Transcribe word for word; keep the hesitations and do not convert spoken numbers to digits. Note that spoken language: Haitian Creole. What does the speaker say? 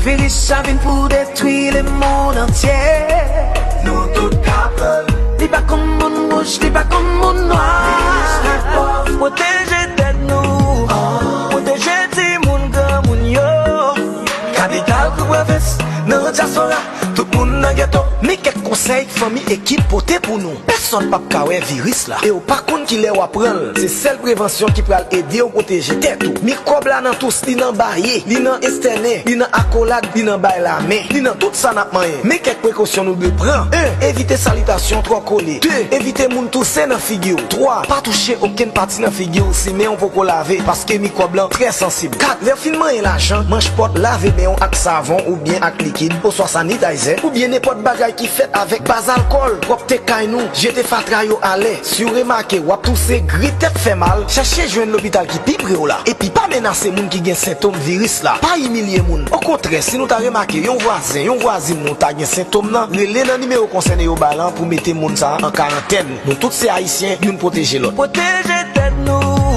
Viris sa vin pou detwi lemonn antye. Nou tout ka pran l. Li pa konn moun wouj, li pa konn moun nwa. Viris trè pòv. Pwoteje tèt nou. Pwoteje timoun, granmoun yo. Kapital kou pwovens, nan dyaspora, tout moun nan geto. Men kèk konsèy fanmi, ekip pote pou nou. Pèsonn p ap ka wè viris la e w pa konn kilè w ap pran l. Se sèl prevansyon ki pral ede w pwoteje tèt ou. Mikwòb la nan tous, li nan baye, li nan estènen, li nan akolad, li nan bay lamen, li nan tout sa n ap manyen. Men kèk prekosyon nou dwe pran. En, evite salitasyon twò kole. De, evite moun touse nan figi w. Twa, pa touche okenn pati nan figi w si men w poko lave, paske mikwòb lan trè sansib. Kat, lè w fin manyen lajan, manch pòt, lave men w ak savon oubyen ak likid, oswa sanitizer, oubyen nenpòt bagay ki fèt avèk baz alkòl. Pwòpte kay nou, jete fatra yo alè. Si w remake w ap touse, gri, tèt fè mal, chèche jwenn lopital ki pi pre w la. Epi pa menase moun ki gen sentòm viris la. Pa imilye moun. Okontrè, si nou ta remake yon vwazen, yon vwazin nou ta gen sentòm nan, rele nan nimewo konsène yo ba lan pou mete moun sa a an karantèn. Nou tout se Ayisyen, youn pwoteje lòt. Pwoteje tèt nou.